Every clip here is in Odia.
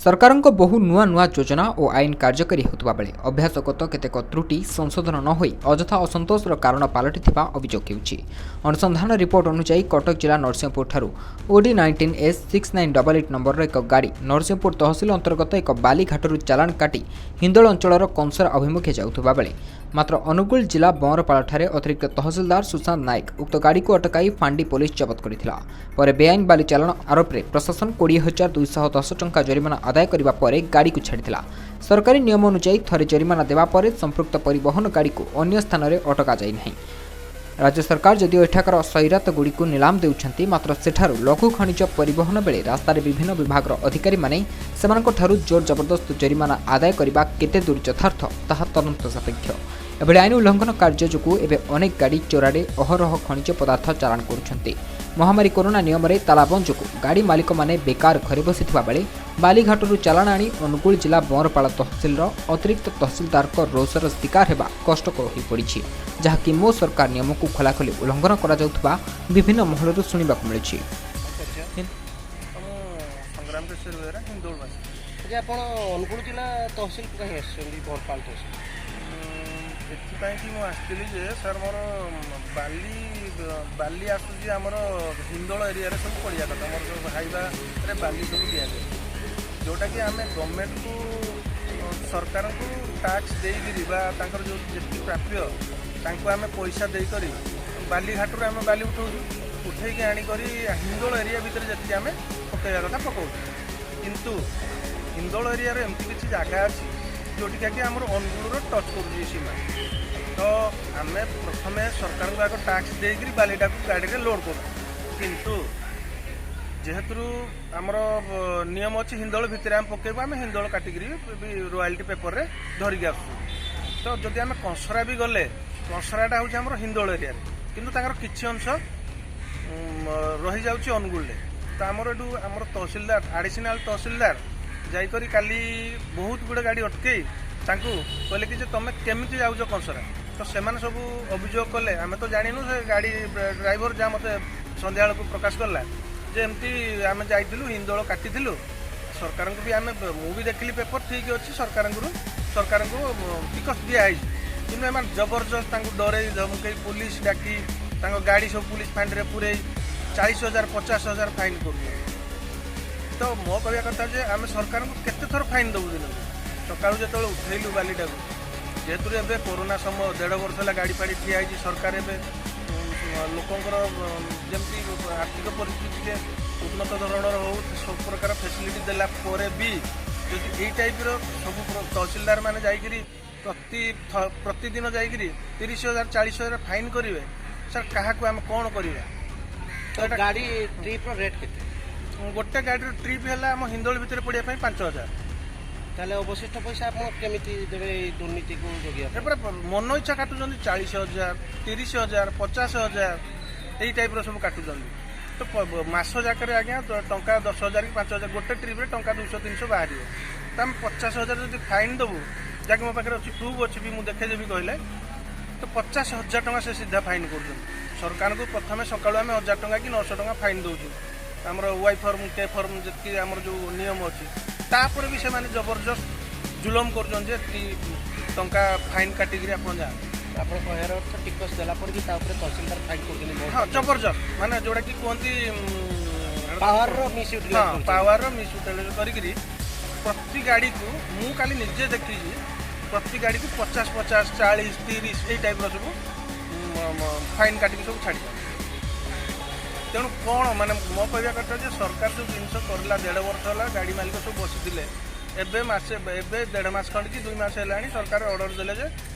ସରକାରଙ୍କ ବହୁ ନୂଆ ନୂଆ ଯୋଜନା ଓ ଆଇନ କାର୍ଯ୍ୟକାରୀ ହେଉଥିବା ବେଳେ ଅଭ୍ୟାସଗତ କେତେକ ତ୍ରୁଟି ସଂଶୋଧନ ନ ହୋଇ ଅଯଥା ଅସନ୍ତୋଷର କାରଣ ପାଲଟିଥିବା ଅଭିଯୋଗ ହେଉଛି। ଅନୁସନ୍ଧାନ ରିପୋର୍ଟ ଅନୁଯାୟୀ, କଟକ ଜିଲ୍ଲା ନରସିଂହପୁରଠାରୁ OD 19 S 6988 ନମ୍ବରର ଏକ ଗାଡ଼ି ନରସିଂହପୁର ତହସିଲ ଅନ୍ତର୍ଗତ ଏକ ବାଲିଘାଟରୁ ଚାଲାଣ କାଟି ହିନ୍ଦୋଳ ଅଞ୍ଚଳର କଂସରା ଅଭିମୁଖେ ଯାଉଥିବା ବେଳେ, ମାତ୍ର ଅନୁଗୁଳ ଜିଲ୍ଲା ବଅଁରପାଳଠାରେ ଅତିରିକ୍ତ ତହସିଲଦାର ସୁଶାନ୍ତ ନାୟକ ଉକ୍ତ ଗାଡ଼ିକୁ ଅଟକାଇ ଫାଣ୍ଡି ପୋଲିସ ଜବତ କରିଥିଲା। ପରେ ବେଆଇନ ବାଲି ଚାଲାଣ ଆରୋପରେ ପ୍ରଶାସନ 20,210 ଟଙ୍କା ଜରିମାନା ଆଦାୟ କରିବା ପରେ ଗାଡ଼ିକୁ ଛାଡ଼ିଥିଲା। ସରକାରୀ ନିୟମ ଅନୁଯାୟୀ ଥରେ ଜରିମାନା ଦେବା ପରେ ସମ୍ପୃକ୍ତ ପରିବହନ ଗାଡ଼ିକୁ ଅନ୍ୟ ସ୍ଥାନରେ ଅଟକା ଯାଇନାହିଁ। ରାଜ୍ୟ ସରକାର ଯଦିଓ ଏଠାକାର ସୈରାତଗୁଡ଼ିକୁ ନିଲାମ ଦେଉଛନ୍ତି, ମାତ୍ର ସେଠାରୁ ଲଘୁ ଖଣିଜ ପରିବହନ ବେଳେ ରାସ୍ତାରେ ବିଭିନ୍ନ ବିଭାଗର ଅଧିକାରୀମାନେ ସେମାନଙ୍କଠାରୁ ଜୋର ଜବରଦସ୍ତ ଜରିମାନା ଆଦାୟ କରିବା କେତେ ଦୂର ଯଥାର୍ଥ, ତାହା ତଦନ୍ତ ସାପେକ୍ଷ। ଏଭଳି ଆଇନ ଉଲ୍ଲଂଘନ କାର୍ଯ୍ୟ ଯୋଗୁଁ ଏବେ ଅନେକ ଗାଡ଼ି ଚୋରାରେ ଅହରହ ଖଣିଜ ପଦାର୍ଥ ଚାଲାଣ କରୁଛନ୍ତି। ମହାମାରୀ କରୋନା ନିୟମରେ ତାଲାବନ୍ଦ ଯୋଗୁଁ ଗାଡ଼ି ମାଲିକମାନେ ବେକାର ଘରେ ବସିଥିବା ବେଳେ ବାଲିଘାଟରୁ ଚାଲାଣ ଆଣି ଅନୁଗୁଳ ଜିଲ୍ଲା ବଅଁରପାଳ ତହସିଲର ଅତିରିକ୍ତ ତହସିଲଦାରଙ୍କ ରୋଷର ଶିକାର ହେବା କଷ୍ଟକର ହୋଇପଡ଼ିଛି, ଯାହାକି ମୋ ସରକାର ନିୟମକୁ ଖୋଲାଖୋଲି ଉଲ୍ଲଂଘନ କରାଯାଉଥିବା ବିଭିନ୍ନ ମହଲରୁ ଶୁଣିବାକୁ ମିଳୁଛି। ମୁଁ ସଂଗ୍ରାମ କେଶରୀ ବେହେରା, ହିନ୍ଦୋଳବାସୀ। ଆଜ୍ଞା, ଆପଣ ଅନୁଗୁଳ ଜିଲ୍ଲା ତହସିଲକୁ କାହିଁ ଆସିଛନ୍ତି, ବରପାଳ ତହସିଲ? ଏଥିପାଇଁ କି ମୁଁ ଆସିଥିଲି ଯେ ସାର୍, ମୋର ବାଲି ବାଲି ଆସୁଛି। ଆମର ହିନ୍ଦୋଳ ଏରିଆରେ ସବୁ ପଡ଼ିବା କଥା। ଆମର ସବୁ ହାଇୱାରେ ବାଲି ସବୁ ଦିଆଯାଏ, ଯେଉଁଟାକି ଆମେ ଗଭର୍ଣ୍ଣମେଣ୍ଟକୁ, ସରକାରଙ୍କୁ ଟ୍ୟାକ୍ସ ଦେଇକିରି ବା ତାଙ୍କର ଯେଉଁ ଯେତିକି ପ୍ରାପ୍ୟ ତାଙ୍କୁ ଆମେ ପଇସା ଦେଇକରି ବାଲିଘାଟରୁ ଆମେ ବାଲି ଉଠାଉଛୁ। ଉଠେଇକି ଆଣିକରି ହିନ୍ଦୋଳ ଏରିଆ ଭିତରେ ଯେତିକି ଆମେ ପକାଇବା କଥା ପକାଉଛୁ। କିନ୍ତୁ ହିନ୍ଦୋଳ ଏରିଆରେ ଏମିତି କିଛି ଜାଗା ଅଛି, ଯେଉଁଠିକି ଆମର ଅନୁଗୁଳର ଟଚ୍ କରୁଛି ସୀମା। ତ ଆମେ ପ୍ରଥମେ ସରକାରଙ୍କୁ ଆଗ ଟ୍ୟାକ୍ସ ଦେଇକରି ବାଲିଟାକୁ ଗାଡ଼ିରେ ଲୋଡ଼୍ କରୁ। କିନ୍ତୁ ଯେହେତୁ ଆମର ନିୟମ ଅଛି, ହିନ୍ଦୋଳ ଭିତରେ ଆମେ ପକେଇବୁ, ଆମେ ହିନ୍ଦୋଳ କାଟିକିରି ବି ରୟାଲିଟି ପେପରରେ ଧରିକି ଆସୁଛୁ। ତ ଯଦି ଆମେ କଂସରା ବି ଗଲେ, କଂସରାଟା ହେଉଛି ଆମର ହିନ୍ଦୋଳ ଏରିଆରେ, କିନ୍ତୁ ତାଙ୍କର କିଛି ଅଂଶ ରହିଯାଉଛି ଅନୁଗୁଳରେ। ତ ଆମର ଏଠୁ ଆମର ତହସିଲଦାର, ଆଡ଼ିସନାଲ ତହସିଲଦାର ଯାଇକରି କାଲି ବହୁତ ଗୁଡ଼ିଏ ଗାଡ଼ି ଅଟକେଇ ତାଙ୍କୁ କହିଲେ କି ଯେ ତମେ କେମିତି ଯାଉଛ କଂସରା? ତ ସେମାନେ ସବୁ ଅଭିଯୋଗ କଲେ, ଆମେ ତ ଜାଣିନୁ। ସେ ଗାଡ଼ି ଡ୍ରାଇଭର ଯାହା ମୋତେ ସନ୍ଧ୍ୟାବେଳକୁ ପ୍ରକାଶ କଲା ଯେ ଏମିତି ଆମେ ଯାଇଥିଲୁ, ହିନ୍ଦୋଳ କାଟିଥିଲୁ। ସରକାରଙ୍କୁ ବି ଆମେ, ମୁଁ ବି ଦେଖିଲି ପେପର, ଠିକ୍ ଅଛି, ସରକାରଙ୍କୁ ଟିକସ ଦିଆହେଇଛି। କିନ୍ତୁ ଏମାନେ ଜବରଦସ୍ତ ତାଙ୍କୁ ଡରେଇ ଧମକେଇ, ପୋଲିସ ଡାକି, ତାଙ୍କ ଗାଡ଼ି ସବୁ ପୋଲିସ ଫାଣ୍ଡିରେ ପୁରେଇ 40,000, 50,000 ଫାଇନ୍ କରୁଛନ୍ତି। ତ ମୋ କହିବା କଥା ଯେ ଆମେ ସରକାରଙ୍କୁ କେତେ ଥର ଫାଇନ୍ ଦେବୁ ଦିନକୁ? ସକାଳୁ ଯେତେବେଳେ ଉଠେଇଲୁ ବାଲିଟାକୁ, ଯେହେତୁ ଏବେ କରୋନା ସମୟ, ଦେଢ଼ ବର୍ଷ ହେଲା ଗାଡ଼ି ଫାଡ଼ି ଠିଆ ହେଇଛି। ସରକାର ଏବେ ଲୋକଙ୍କର ଯେମିତି ଆର୍ଥିକ ପରିସ୍ଥିତି ଟିକେ ଉନ୍ନତ ଧରଣର ହଉ, ସବୁ ପ୍ରକାର ଫେସିଲିଟି ଦେଲା ପରେ ବି ଯଦି ଏଇ ଟାଇପ୍ର ସବୁ ତହସିଲଦାର ମାନେ ଯାଇକିରି ପ୍ରତିଦିନ ଯାଇକିରି 30,000, 40,000 ଫାଇନ୍ କରିବେ, ସାର୍, କାହାକୁ ଆମେ କ'ଣ କରିବା? ତ ଗାଡ଼ି ଟ୍ରିପ୍ର ରେଟ୍ କେତେ? ଗୋଟେ ଗାଡ଼ିର ଟ୍ରିପ୍ ହେଲା ଆମ ହିନ୍ଦୋଳ ଭିତରେ ପଡ଼ିବା ପାଇଁ 5000। ତାହେଲେ ଅବଶିଷ୍ଟ ପଇସା ଆପଣ କେମିତି ଦେବେ ଏଇ ଦୁର୍ନୀତିକୁ ରୋକିବା ପାଇଁ? ଏପଟେ ମନ ଇଚ୍ଛା କାଟୁଛନ୍ତି, 40,000, 30,000, 50,000, ଏଇ ଟାଇପ୍ର ସବୁ କାଟୁଛନ୍ତି। ତ ମାସ ଯାକରେ ଆଜ୍ଞା ଟଙ୍କା 10,000 କି 5000, ଗୋଟେ ଟ୍ରିପ୍ରେ ଟଙ୍କା 200, 300 ବାହାରିବ। ତ ଆମେ 50,000 ଯଦି ଫାଇନ୍ ଦେବୁ, ଯାହାକି ମୋ ପାଖରେ ଅଛି, ପ୍ରୁଫ୍ ଅଛି ବି, ମୁଁ ଦେଖେଇଦେବି କହିଲେ, ତ 50,000 ଟଙ୍କା ସେ ସିଧା ଫାଇନ୍ କରୁଛନ୍ତି। ସରକାରଙ୍କୁ ପ୍ରଥମେ ସକାଳୁ ଆମେ 1000 ଟଙ୍କା କି 900 ଟଙ୍କା ଫାଇନ୍ ଦେଉଛୁ, ଆମର ୱାଇ ଫର୍ମ, କେ ଫର୍ମ, ଯେତିକି ଆମର ଯେଉଁ ନିୟମ ଅଛି। ତାପରେ ବି ସେମାନେ ଜବରଦସ୍ତ ଜୁଲମ କରୁଛନ୍ତି ଯେ ଏତିକି ଟଙ୍କା ଫାଇନ୍ କାଟିକିରି ଆପଣ ଯାଆନ୍ତୁ। ଆପଣ କହିବାର ଅର୍ଥ, ଟିକସ ଦେଲା ପରେ ବି ତା ଉପରେ ତହସିଲଦାର ଫାଇନ୍ କରୁଛନ୍ତି ବହୁତ? ହଁ, ଜବରଦସ୍ତ, ମାନେ ଯୋଉଟା କି କୁହନ୍ତି ପାୱାରର ମିସ୍ ୟୁଟିଲାଇଜ। ପାୱାରର ମିସ୍ ୟୁଟିଲାଇଜ କରିକିରି ପ୍ରତି ଗାଡ଼ିକୁ, ମୁଁ କାଲି ନିଜେ ଦେଖିଛି, ପ୍ରତି ଗାଡ଼ିକୁ 50, 50, 40, 30, ଏଇ ଟାଇପ୍ର ସବୁ ଫାଇନ୍ କାଟିକି ସବୁ ଛାଡ଼ିଛନ୍ତି। ତେଣୁ କ'ଣ ମାନେ ମୋ କହିବା କଥା ଯେ ସରକାର ଯେଉଁ ଜିନିଷ କରିଲା, ଦେଢ଼ ବର୍ଷ ହେଲା ଗାଡ଼ି ମାଲିକ ସବୁ ବସିଥିଲେ। ଏବେ ମାସେ, ଏବେ ଦେଢ଼ ମାସ ଖଣ୍ଡେ କି 2 ମାସ ହେଲାଣି, ସରକାର ଅର୍ଡ଼ର ଦେଲେ ଯେ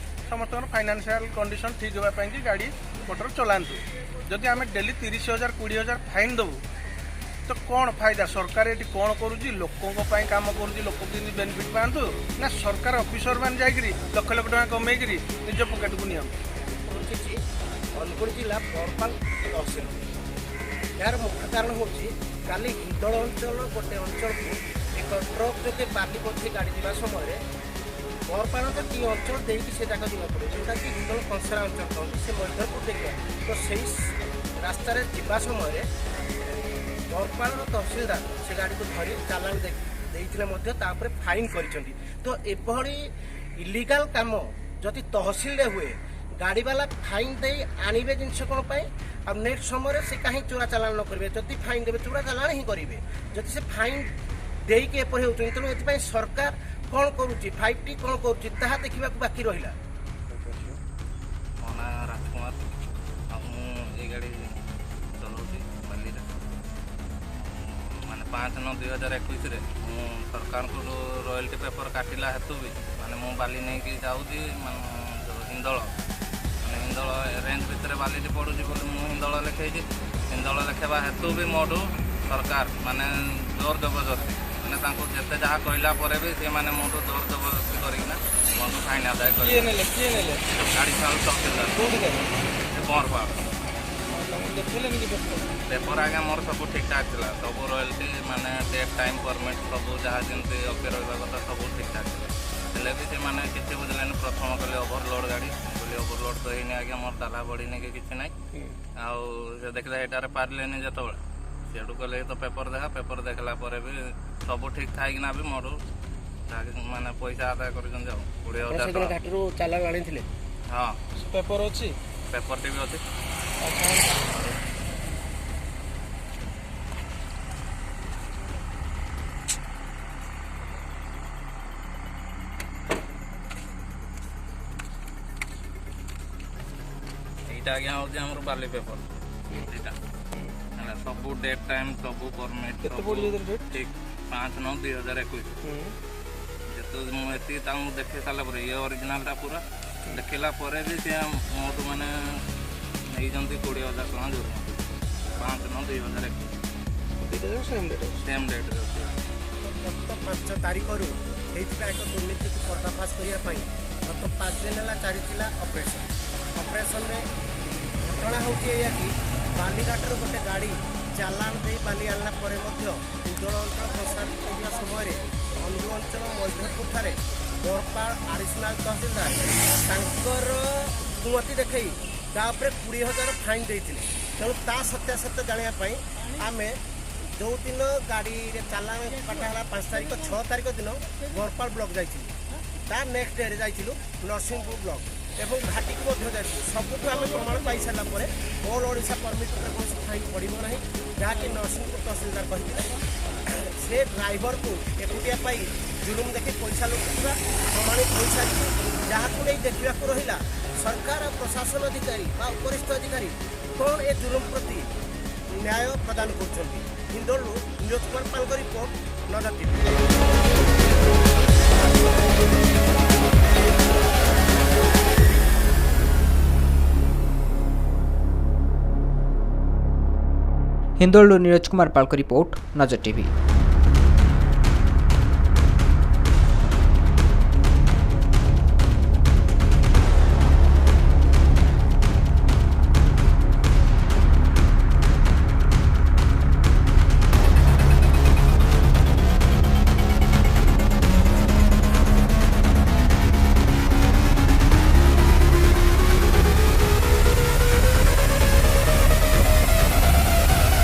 ସମସ୍ତଙ୍କର ଫାଇନାନ୍ସିଆଲ କଣ୍ଡିସନ ଠିକ୍ ହେବା ପାଇଁ କି ଗାଡ଼ି ମଟର ଚଲାନ୍ତୁ। ଯଦି ଆମେ ଡେଲି 30,000, 20,000 ଫାଇନ୍ ଦେବୁ, ତ କ'ଣ ଫାଇଦା? ସରକାର ଏଠି କ'ଣ କରୁଛି? ଲୋକଙ୍କ ପାଇଁ କାମ କରୁଛି, ଲୋକ କେମିତି ବେନିଫିଟ୍ ପାଆନ୍ତୁ, ନା ସରକାର ଅଫିସର ମାନେ ଯାଇକିରି ଲକ୍ଷ ଲକ୍ଷ ଟଙ୍କା କମେଇକିରି ନିଜ ପକେଟକୁ ନିଅନ୍ତୁ? ପହଞ୍ଚିଛି ଅନୁଗୁଳ ଜିଲ୍ଲା ବରପାଲ ତହସିଲ। ଏହାର ମୁଖ୍ୟ କାରଣ ହେଉଛି, କାଲି ହିନ୍ଦୋଳ ଅଞ୍ଚଳ ଗୋଟେ ଅଞ୍ଚଳକୁ ଏକ ଟ୍ରକ୍ ଯୋଗେ ବାଲି ବୋଝେଇ ଗାଡ଼ି ଯିବା ସମୟରେ ବରପାଳ ଦି ଅଞ୍ଚଳ ଦେଇକି ସେ ଜାଗା ଯିବାକୁ ପଡ଼ିବ, ଯେଉଁଟାକି ହିନ୍ଦୋଳ କଂସରା ଅଞ୍ଚଳ କହନ୍ତି, ସେ ମଇଧରପୁର ଦେଇକି। ତ ସେଇ ରାସ୍ତାରେ ଯିବା ସମୟରେ ବରପାଳର ତହସିଲଦାର ସେ ଗାଡ଼ିକୁ ଧରି ଚାଲାଣ ଦେଇଥିଲେ ମଧ୍ୟ ତା ଉପରେ ଫାଇନ୍ କରିଛନ୍ତି। ତ ଏଭଳି ଇଲିଗାଲ କାମ ଯଦି ତହସିଲରେ ହୁଏ, ଗାଡ଼ିବାଲା ଫାଇନ୍ ଦେଇ ଆଣିବେ ଜିନିଷ କ'ଣ ପାଇଁ? ଆଉ ନେକ୍ସଟ ସମୟରେ ସେ କାହିଁ ଚୋରା ଚାଲାଣ ନ କରିବେ? ଯଦି ଫାଇନ୍ ଦେବେ, ଚୋରା ଚାଲାଣ ହିଁ କରିବେ। ଯଦି ସେ ଫାଇନ୍ ଦେଇକି ଏପରି ହେଉଛନ୍ତି, ତେଣୁ ଏଥିପାଇଁ ସରକାର କ'ଣ କରୁଛି, 5T କ'ଣ କରୁଛି, ତାହା ଦେଖିବାକୁ ବାକି ରହିଲା। ମୋ ନାଁ ରାଜକୁମାର ଆଉ ମୁଁ ଏଇ ଗାଡ଼ି ଚଲାଉଛି ବାଲିରେ। ମାନେ 5/9/2021ରେ ମୁଁ ସରକାରଙ୍କଠୁ ରୟାଲ୍ଟି ପେପର୍ କାଟିଲା ହେତୁ ବି ମାନେ ମୁଁ ବାଲି ନେଇକି ଯାଉଛି, ମାନେ ଯେଉଁ ହିନ୍ଦୋଳ, ମାନେ ହିନ୍ଦୋଳ ରେଞ୍ଜ ଭିତରେ ବାଲିଟି ପଡ଼ୁଛି ବୋଲି ମୁଁ ହିନ୍ଦୋଳ ଲେଖେଇଛି। ହିନ୍ଦୋଳ ଲେଖେଇବା ହେତୁ ବି ମୋଠୁ ସରକାର ମାନେ ଜୋର ଜବରଦସ୍ତି, ମାନେ ତାଙ୍କୁ ଯେତେ ଯାହା କହିଲା ପରେ ବି ସେମାନେ ମୋଠୁ ଜୋର ଜବରଦସ୍ତି କରିକିନା ମୋଠୁ ଫାଇନ୍ ଆଦାୟ କିଏ କରି ନେଲେ? କିଏ ନେଲେ? ଆଡ଼ିସନାଲ୍ ତହସିଲଦାର। କୋଉଠି ଗାଡ଼ି? ସେ ବରପାଳ। ତମକୁ ଦେଖେଇଲେନି କି ପେପର? ପେପର ଆଜ୍ଞା ମୋର ସବୁ ଠିକ୍ ଠାକ୍ ଥିଲା। ସବୁ ରୟାଲ୍ଟି ମାନେ ଡେଟ୍, ଟାଇମ୍, ପରମିଟ୍ ସବୁ ଯାହା ଯେମିତି ଓକେ ରହିବା କଥା ସବୁ ଠିକ୍ ଠାକ୍ ଥିଲା। ହେଲେ ବି ସେମାନେ କିଛି ବୁଝିଲେନି। ପ୍ରଥମ କଲେ ଓଭରଲୋଡ଼ ଗାଡ଼ି ବୋଲି। ଓଭରଲୋଡ଼ ତ ହେଇନି ଆଜ୍ଞା, ମୋର ଡାଲା ବଢ଼ିନି କି କିଛି ନାହିଁ। ଆଉ ସେ ଦେଖିଲେ ଏଇଟାରେ ପାରିଲେନି ଯେତେବେଳେ, ସେଠୁ କହିଲେ ତ ପେପର ଦେଖା। ପେପର ଦେଖିଲା ପରେ ବି ସବୁ ଠିକ୍ ଥାଇକିନା ବି ମୋଠୁ ଯାହାକି ମାନେ ପଇସା ଆଦାୟ କରିଛନ୍ତି ଆଉ 20,000 ସେଦିନ ଟଙ୍କା। ଘାଟରୁ ଚାଲାଣ ଆଣିଥିଲେ? ହଁ। ସେ ପେପର ଅଛି? ପେପରଟି ବି ଅଛି। ଆଉ କ'ଣ? ଏଇଟା ଆଜ୍ଞା ହେଉଛି ଆମର ବାଲି ପେପର। ଏଇଟା ହେଲା ସବୁ ଡେଟ୍, ଟାଇମ୍, ସବୁ ପରମିଟ୍। କେତେ ପଡ଼ିଛି ଏଥିରେ ଡେଟ୍? ଠିକ୍ 5/9/2021। ଯେହେତୁ ମୁଁ ଏତିକି ତାଙ୍କୁ ଦେଖେଇ ସାରିଲା ପରେ, ଇଏ ଅରିଜିନାଲଟା ପୁରା ଦେଖିଲା ପରେ ବି ସିଏ ମୋଠୁ ମାନେ ନେଇଛନ୍ତି 20,000 ଟଙ୍କା ଜୋରିମାନା, 5/9/2021। ଦୁଇଟା ଯାକ ସେମ୍ ଡେଟ୍ ଅଛି? ସେମ୍ ଡେଟ୍ରେ ଅଛି। ଗତ 5 ତାରିଖରୁ ହେଇଥିବା ଏକ ଦୁର୍ନୀତିକୁ ପର୍ଦ୍ଦାଫାଶ କରିବା ପାଇଁ ଗତ 5 ଦିନ ହେଲା ଚାଲିଥିଲା ଅପରେସନ୍। ଅପରେସନରେ ଘଟଣା ହେଉଛି ଏଇଆ କି ବାଲିଘାଟରୁ ଗୋଟେ ଗାଡ଼ି ଚାଲାଣ ଦେଇ ବାଲି ଆଣିଲା ପରେ ମଧ୍ୟ ହିନ୍ଦୋଳ ଅଞ୍ଚଳ ପ୍ରସାର କରିବା ସମୟରେ ଅନୁଗୁଳ ଅଞ୍ଚଳ ମୈଧରପୁରଠାରେ ବରପାଳ ଆଡ଼ିସନାଲ ତହସିଲଦାର ତାଙ୍କର କୁମତି ଦେଖେଇ ତା ଉପରେ 20,000 ଫାଇନ୍ ଦେଇଥିଲେ। ତେଣୁ ତା ସତ୍ୟାସତ୍ୟ ଜାଣିବା ପାଇଁ ଆମେ ଯେଉଁଦିନ ଗାଡ଼ିରେ ଚାଲାଣ କଟା ହେଲା 5 ତାରିଖ, 6 ତାରିଖ ଦିନ ବରପାଳ ବ୍ଲକ ଯାଇଥିଲୁ। ତା ନେକ୍ସଟ ଡେରେ ଯାଇଥିଲୁ ନରସିଂହପୁର ବ୍ଲକ ଏବଂ ଘାଟିକୁ ମଧ୍ୟ ଯାଇଥିଲୁ। ସବୁଠୁ ଆମେ ପ୍ରମାଣ ପାଇସାରିଲା ପରେ ଅଲ୍ ଓଡ଼ିଶା ପରମିଟ୍ ଉପରେ କୌଣସି ଫାଇନ୍ ପଡ଼ିବ ନାହିଁ, ଯାହାକି ନରସିଂହପୁର ତହସିଲଦାର କହିଥିଲେ। ସେ ଡ୍ରାଇଭରକୁ ଏକୁଟିଆ ପାଇ ଜୁଲୁମ ଦେଖି ପଇସା ଲୁଟୁଥିବା ପ୍ରମାଣିତ ହୋଇସାରିଛି। ଯାହାକୁ ନେଇ ଦେଖିବାକୁ ରହିଲା ସରକାର ଆଉ ପ୍ରଶାସନ ଅଧିକାରୀ ବା ଉପରିସ୍ଥ ଅଧିକାରୀ କ'ଣ ଏ ଜୁଲୁମ ପ୍ରତି ନ୍ୟାୟ ପ୍ରଦାନ କରୁଛନ୍ତି। ହିନ୍ଦୋଳରୁ ନିରୋଜ କୁମାର ପାଲଙ୍କ ରିପୋର୍ଟ, ନଜର ଟିଭି। ହିନ୍ଦୋଳରୁ ନିରୋଜ କୁମାର ପାଳଙ୍କ ରିପୋର୍ଟ, ନଜର ଟିଭି।